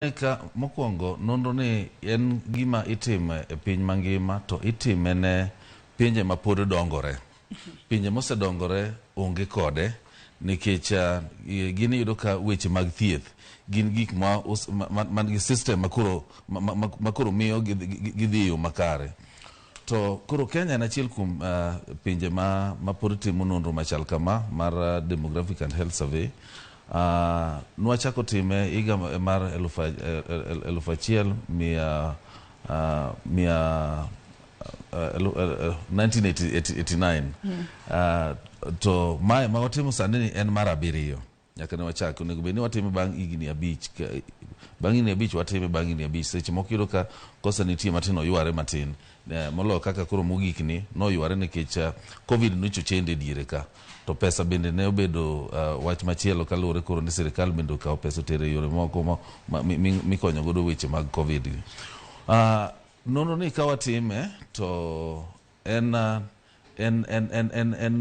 Ka mokwongo nonro ni en gima itime e piny mangima to itime ne pinje ma pod dongore. Pinje mosedongore onge kode nikech gin iyudo ka weche mag thieth gin gik ma man gi system makoro makoro miyo gidhi e yo makare. To koro Kenya en achiel kuom pinje ma mapod timo nonro machal kama mar Demographic and Health Survey. Nwachako time higa mar 1100 mia 1989. To mae ma watimo sani ni en mar abiriyo nyaka ne wachak. Onego bed ni watime bang' higni 5, bang' higni 5 watime bang' higni 5. Seche moko iyudo ka kosa nitie matin, oyware matin moloyo kaka koro mogik ni noyware nikech Covid nocho chende e diere ka to pesa bende ne obedo wach machielo kaluwore koro ni sirikal bende okawo pesa otere e yore moko mikonyo godo weche mag Covid gi. Nonro ni ka watime to en en en en en, en.